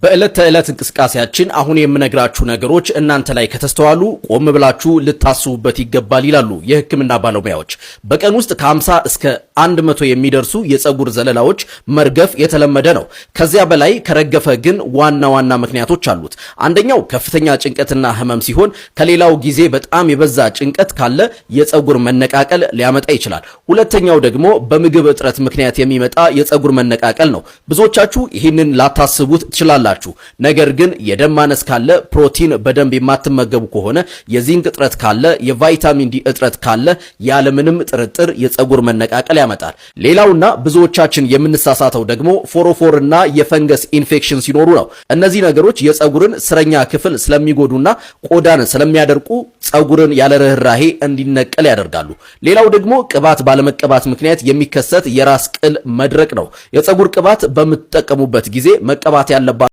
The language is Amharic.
በዕለት ተዕለት እንቅስቃሴያችን አሁን የምነግራችሁ ነገሮች እናንተ ላይ ከተስተዋሉ ቆም ብላችሁ ልታስቡበት ይገባል ይላሉ የሕክምና ባለሙያዎች። በቀን ውስጥ ከ50 እስከ 100 የሚደርሱ የፀጉር ዘለላዎች መርገፍ የተለመደ ነው። ከዚያ በላይ ከረገፈ ግን ዋና ዋና ምክንያቶች አሉት። አንደኛው ከፍተኛ ጭንቀትና ህመም ሲሆን ከሌላው ጊዜ በጣም የበዛ ጭንቀት ካለ የፀጉር መነቃቀል ሊያመጣ ይችላል። ሁለተኛው ደግሞ በምግብ እጥረት ምክንያት የሚመጣ የፀጉር መነቃቀል ነው። ብዙዎቻችሁ ይህንን ላታስቡት ትችላላችሁ። ነገር ግን የደም ማነስ ካለ፣ ፕሮቲን በደንብ የማትመገቡ ከሆነ፣ የዚንክ እጥረት ካለ፣ የቫይታሚን ዲ እጥረት ካለ ያለምንም ጥርጥር የፀጉር መነቃቀል ያመጣል። ሌላውና ብዙዎቻችን የምንሳሳተው ደግሞ ፎሮፎርና የፈንገስ ኢንፌክሽን ሲኖሩ ነው። እነዚህ ነገሮች የፀጉርን ስረኛ ክፍል ስለሚጎዱና ቆዳን ስለሚያደርቁ ፀጉርን ያለ ርህራሄ እንዲነቀል ያደርጋሉ። ሌላው ደግሞ ቅባት ባለመቀባት ምክንያት የሚከሰት የራስ ቅል መድረቅ ነው። የፀጉር ቅባት በምትጠቀሙበት ጊዜ መቀባት ያለባ